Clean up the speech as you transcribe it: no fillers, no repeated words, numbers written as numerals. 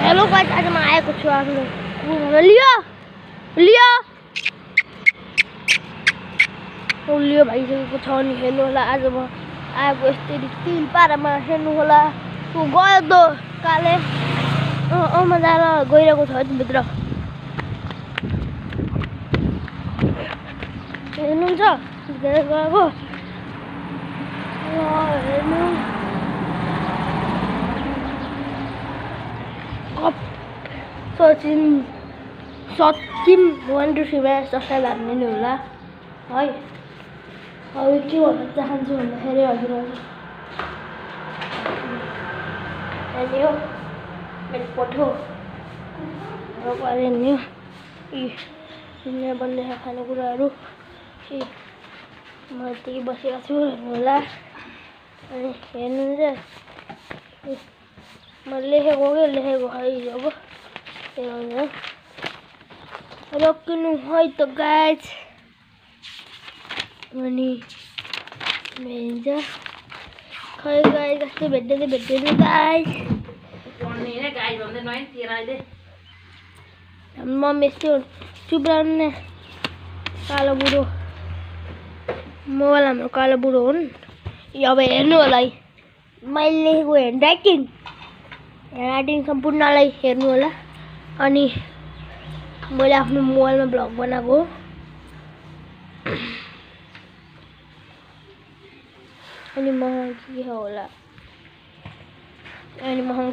Hello guys, आज म आएको छु आफ्नो लियो लियो लियो भइसकेको छ नि हेर्नु होला। आज म आएको यस्तै तिल पारामा हेर्नु होला। गयो त काले मजाले गइरहेको छ भित्र हेर्नुहुन्छ भित्र गएको हेर्नु सचिन 1 2 3 सब्सक्राइब हान्दिनु होला है। अब के भन्न चाहन्छु भन्दाखेरि हजुरहरू हेर्नु मेरो फोटो हेर्नु दुनियाँ बन्ने खानेकुराहरू म यति बसेको छु हेर्नु होला। अनि हेर्नुहुन्छ म लेखेको है अब हेर्नु रोकिनु है त गाइस। अनि भेट्छ खै गाइस कस्तो भेट्दैन गाइस। मम्मी यस्तो चुप्राउने कालो बुढो मोबाइल हाम्रो कालो बुढो हुन्। अब हेर्नु होला है मैले लेखेको ह्यान्डराइटिङ सम्पूर्णलाई हेर्नु होला। अनि मैले आफ्नो मोबाइलमा ब्लग बनाएको अनि म के होला अनि म